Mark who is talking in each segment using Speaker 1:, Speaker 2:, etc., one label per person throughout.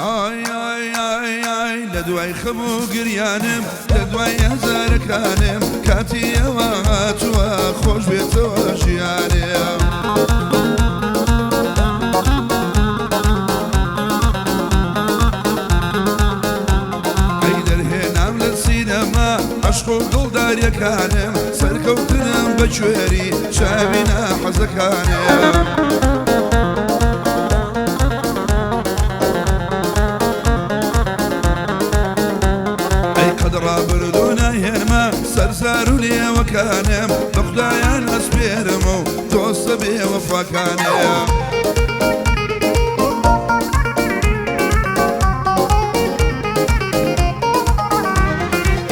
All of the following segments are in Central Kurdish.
Speaker 1: ئای ئای ئای ئای لە دوای خەم و گریانم، لە دوای ئازارەکانم، کاتی ئەوە هاتووە خۆش بێتەوە ژیانم. ئەی دەرهێنام لە سینەما عەشق و دڵداریەکانم، سەرکەوتنم بە کوێری چاوی ناحەزەکانم. ئەی قەد ڕابردوو ناهێنمە سەر زار و لێوەکانم، بە خودایان ئەسپێرم و دۆستە بێوەفاکانم.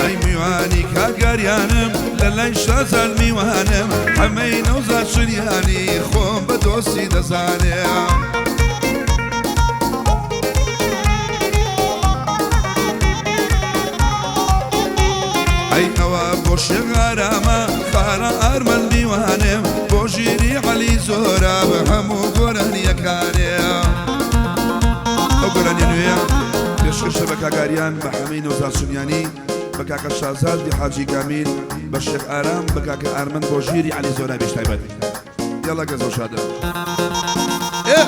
Speaker 1: ئەی میوانی کاگاریانم، لە لای شازاد میوانم، حەمەی نەوزاد شریانی خۆم بە دۆستی دەزانم. ئەی ئەوە بۆ شێخ ئارامە خارە ئارمەند میوانم، بۆ ژیری عەلی زۆراب هەموو گۆرانیەکانم. ئەو گۆرانیە نوێیە پێشکەشە بە کاگاریان، بە حەمەی نەوزاد شریانی، بە کاکە شازادی حاجی کامیل، بە شێخ ئارام، بە کاکە ئارمەند، بۆ ژیری عەلی زۆرابیش تایبەت. یاڵا گەزەو شادە. ئێ!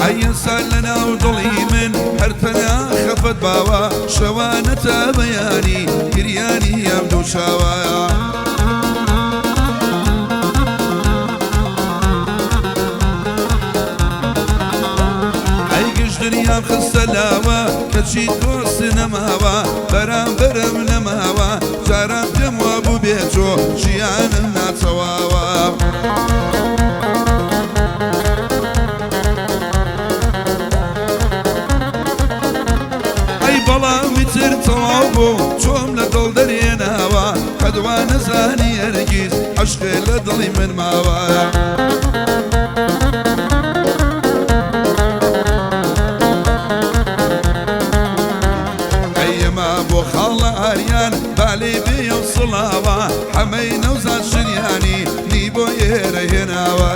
Speaker 1: ئەی ئینسان لە ناو دڵی من هەر تەنها خەفەت باوە، شەوانە تا بەیانی گریانی ئەم دوو چاوە. ئەی گشت دنیام خستە لاوە، کەچی دۆست نەماوە، بەرامبەرم نەماوە، جاران پێم وابوو بێ تۆ ژیانم ناتەواوە. ئەی بەڵام ئیتر تەواو بوو، تۆم لە دڵ دەرێناوە، قەت وا نەزانی هەرگیز عەشقێ لە دڵی من ماوە. ئەی ئێمە بۆ خاڵە ئاریان بالێ بێ و سڵاوە، حەمەی نەوزاد شریانی نی بۆ ئێرە هێناوە.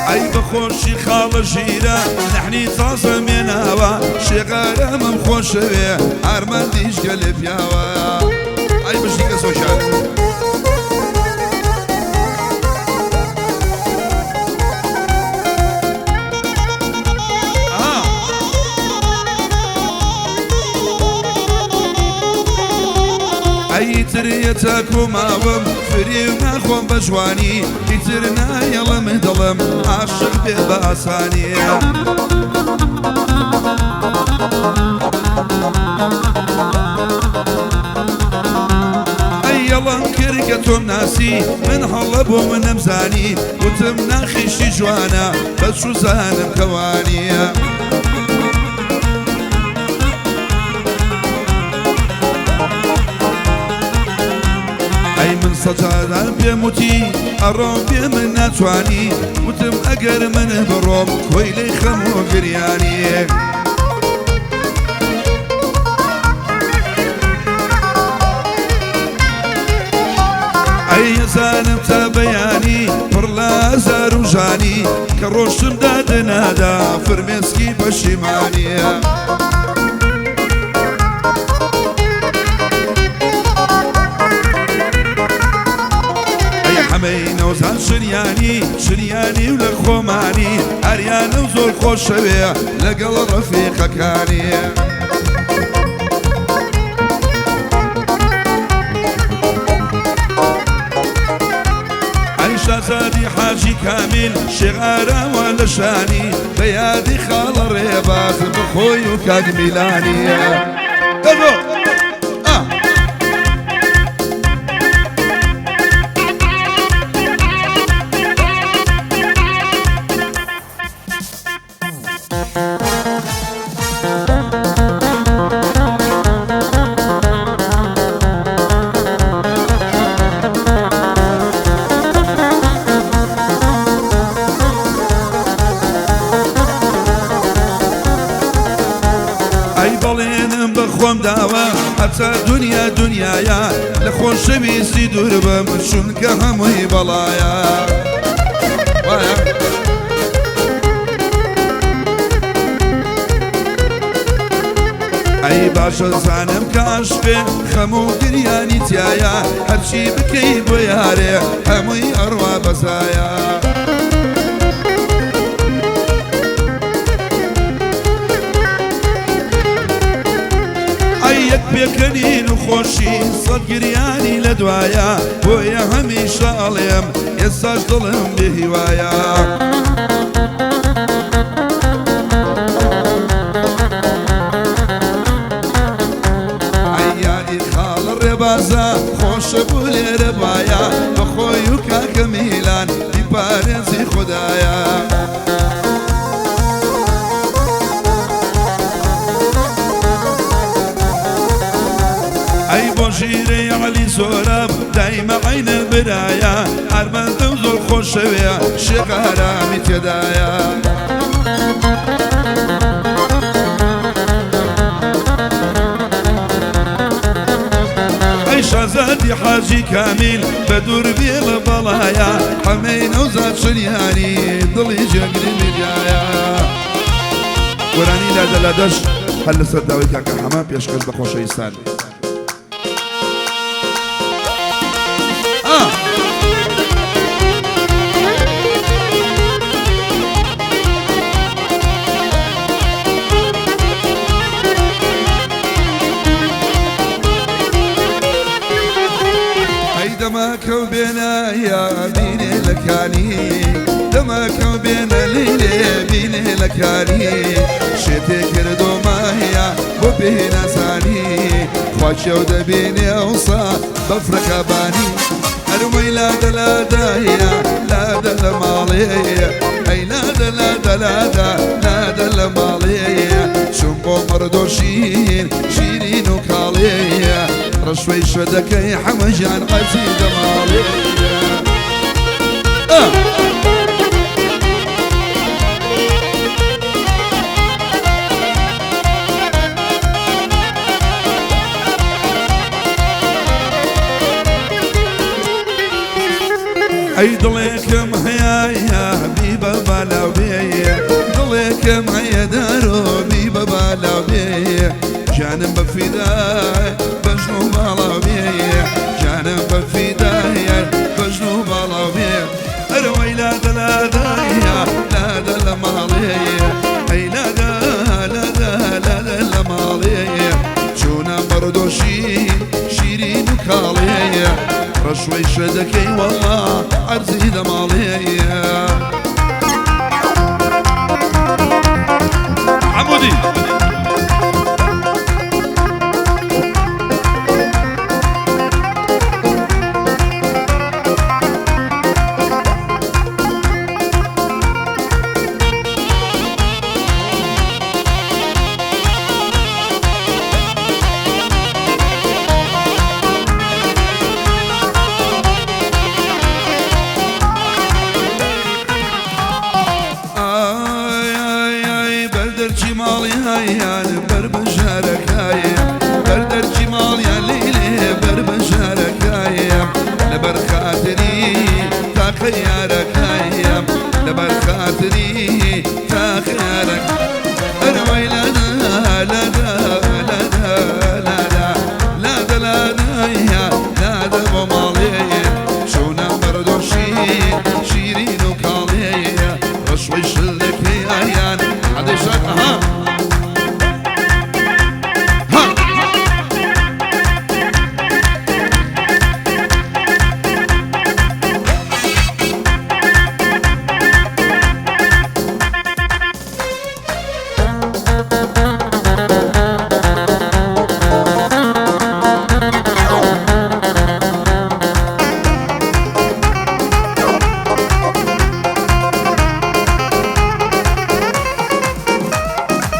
Speaker 1: ئەی بەخۆشی خاڵە ژیرە نەحنی تازە مێناوە، شێخارامم خۆشەوێ ئارماندیش گەلێ پیاوە. ئەی بژی کەسۆکیان. ئەی ئیتر یەتاکو ماوم فریو ناخۆم بە جوانی، ئیتر نایەڵم دڵم عاشق بێ بە ئاسانی. ئەی یەڵم کرد کە تۆم ناسی، من هەڵە بۆ منم زانی، وتم ناخیشی جوانە بە چوزانم کەوانیە. ئەی من سەجادان پێم وتی ئەڕۆم بێ من ناتوانی، وتم ئەگەر من بڕۆم کۆیلەی خەم و گریانی. ئەی ئەزانم تا بەیانی پڕ لە ئازار و ژانی، کە ڕۆشتم دادنادا فرمێسکی پەشیمانیە. ئەی حەمەی نەوزاد شریانی، شریانی و لە خۆمانی، ئاریانە و زۆر خۆشەوێ لەگەڵ ڕەفیقەکانی. ئەی شازادی حاجی کامیل شێخ ئاراوە لە شانی، بە یادی خاڵە ڕێباز بخۆی و کاک میلانیە. دەگۆ! خۆم داوە هەتا دنیا دنیاە لە خۆشەویستی دوور بم چونکە هەمووی بەڵایە. وایە؟ ئەی باشە زانم کە عەشقێ خەم و گریانی تایە هەرچی بکەی بۆ یارێ هەمووی ئەڕوا بەزایە. ئەی یەک پێکەنین و خۆشی سەد گریانی لە دوایە بۆیە هەمیشە ئەڵێم ئێستاش دڵم بێ هیوایە. ئەی یاری خاڵە ڕێبازە خۆشە بوو لێرە بایە بەخۆی و کاکە میلان بیپارێزی خودایە. ئەی بۆ ژیرەی عەلی زۆراب دایمە عەینە برایە ئارمەندم زۆر خۆشەوێ شێخ ئارامی تێدایە. ئەی شازادی حاجی کامیل بە دوور بێ لە بەڵایە حەمەی نەوزاد شریانی دڵی جێگری میدیایە. گۆرانی لادە لادەش هەر لەسەر داوای کاکە حەمە پێشکەش بە خۆشەویستان. ئەی دەماکە و بێنە یا بینێ لە کانی دەماکە و بێنە لیلێ بینێ لە کانی شێتێ کردۆ ماهیا بۆ پێنازانی خواچێو دەبینێ ئەوسا بەفرەکە بانی هەروەی لادە لادایە لادە لە ماڵێ ئەی لادە لادە لادە لادە لە ماڵێ چون بۆ مەڕدۆشین شیرین و کاڵێ ڕەشوەی شەدەکەی حەمەژان عەزیزە ماڵێ. ئەی دڵێکم هەیە بیبە بالاو بێ دڵێکم هەیە دارۆ بیبە بالاو بێ جانم بە فیدای بەژن و باڵاو بێ جانم بە فیدای بەژن و باڵاو بێ ئەرەوەی لادە لادایە لادە لە ماڵێ ئەی لادە لادە لادە لە ماڵێ چوونە مەڕدۆشی شیرین و کاڵێ ڕەشوەی شەدەکەی وەڵا عەرزی لە ماڵێ. عمودی ئای ئای ئای بەردەرچی ماڵیان بەر بەژارەکایە بەردەرچی ماڵیان لیلێ بەر بەژارەکایە لەبەر خاتری تاقە یارەکایە لەبەر خاتری تاقە یارەک ئەرەوەی لادا لادا لادا لادا لادا لادایە لادا بۆ ماڵێ چوونە بەردۆشی شیرین و کاڵێ ڕەشوەی شلەکەی ئایان عەدەی شاد ئەها ها.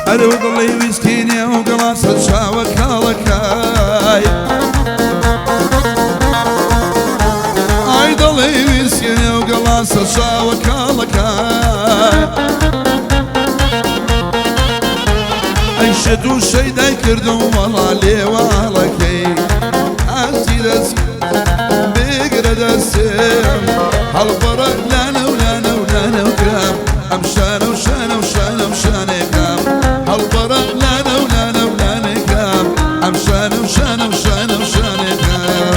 Speaker 1: ئەرو دڵی ویسکینێ و گڵاسە چاوە کاڵەکای ئای دڵی ویسکینێ و گڵاسە چاوە کاڵەکای ئەی شەد و شەیدای کردم وەڵا لێواڵەکەی ئاسی دەست بگرە دەستم هەڵبڕە لانە و لانە و لانە و کرام ئەم شانە و شانە و شانە و شانێکام هەڵبڕە لانە و لانە و لانێکام ئەم شانە و شانە و شانە و شانێکام.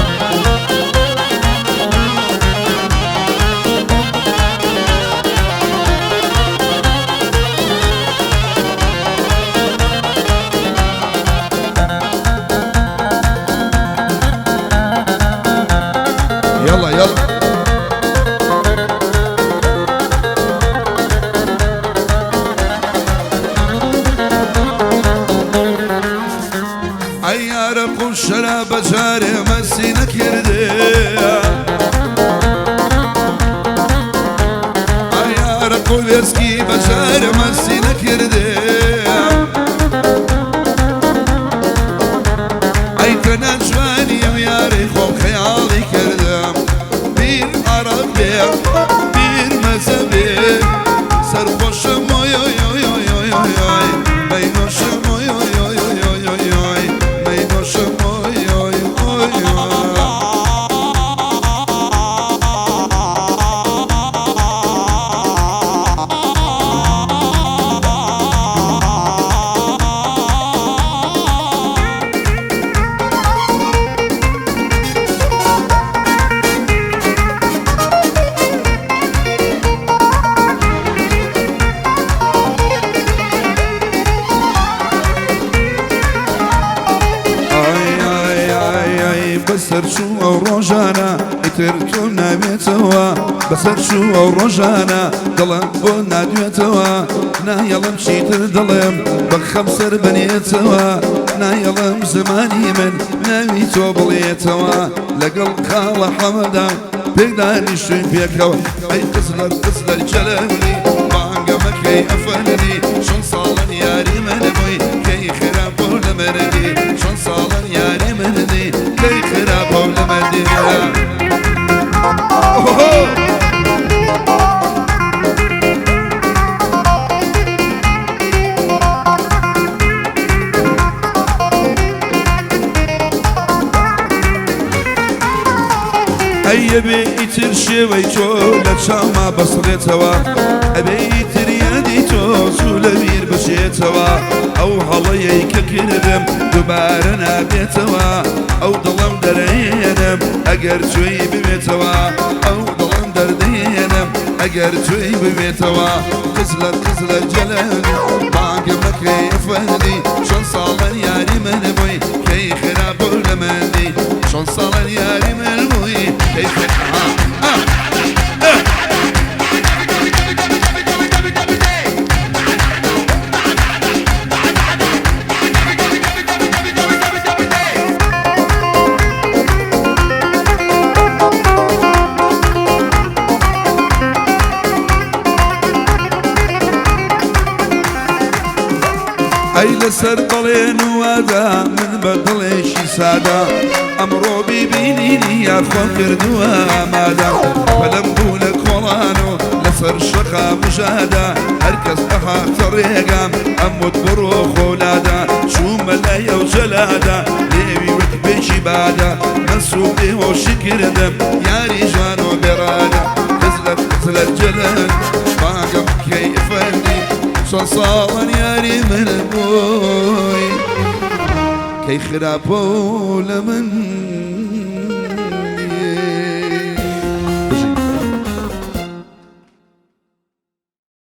Speaker 1: يلا يلا عیارە قوڵ شەرابە جارێ مەسی نەکردێ عیارە قوڵ وێسکی بە جارێ مەسی نەکردێ ئەی تەنە جوانی ئەم یارەی خۆم خەیاڵی کردم بیر عەرەب بێ بیر مەزە بێ سەرخۆشم ئۆی ئۆی ئۆی ئۆی ئۆی ئۆی ئۆی مەینۆشم ئۆی ئۆی ئۆی ئۆی ئۆی ئۆی ئۆی مەینۆشم ئۆی ئۆی ئۆی ئۆی. ئای ئای ئای ئای بەسەر چوو ئەو ڕۆژانە ئیتر تۆم ناوێتەوە بەسەر چوو ئەو ڕۆژانە دڵم بۆ نادوێتەوە نایەڵم چیتر دڵم بە خەم سەر بنێتەوە نایەڵم زمانی من ناوی تۆ بڵێتەوە لەگەڵ خاڵە حەمەدا پێکدانیشتوین پێکەوە ئەی قزلەر قزلەر جەلەلی بانگە مەکەی ئەفەندی چەند ساڵن یاری من بووی کەی خراپە و لە مردی چەند ساڵن یاری منی کەی خراپە و لە مردی. ئەی ئەبێ ئیتر شێوەی تۆ لە چاوما بەسڕێتەوە ئەبێ ئیتر یادی تۆ زوو لە بیر بچێتەوە ئەو هەڵەیەی کە کردم دووبارە نابێتەوە ئەو دڵم دەرێنم ئەگەر توێی ببێتەوە ئەو دڵم دەردێنم ئەگەر توێی ببێتەوە قزلەر قزلەر جەلەلی بانگم مەکەی ئەفەندی چەند ساڵن یاری من بووی کەی خراپ و لە مندی چەند ساڵن یاری من بووی کەی خراپ. ئەی لەسەر بەڵێن و وادا من بە دڵێکی سادە ئەمڕۆ بیبینینی یار خۆم کردووە ئامادە پەلەم بوو لە کۆڵان و لەسەر شەقام ژادە هەرکەس ئەهاتە ڕێگام ئەموت بڕۆ خۆلادا چوومە لای ئەو جەلادا لێوی وەک بێکی بادە مەسوو بێهۆشی کردم یاری جوان و بێڕادە قزلەر قزلەر جەلەل بانگم بکەی ئەفەندی چەند ساڵن یاری من بووی کەی خراپە و لە من.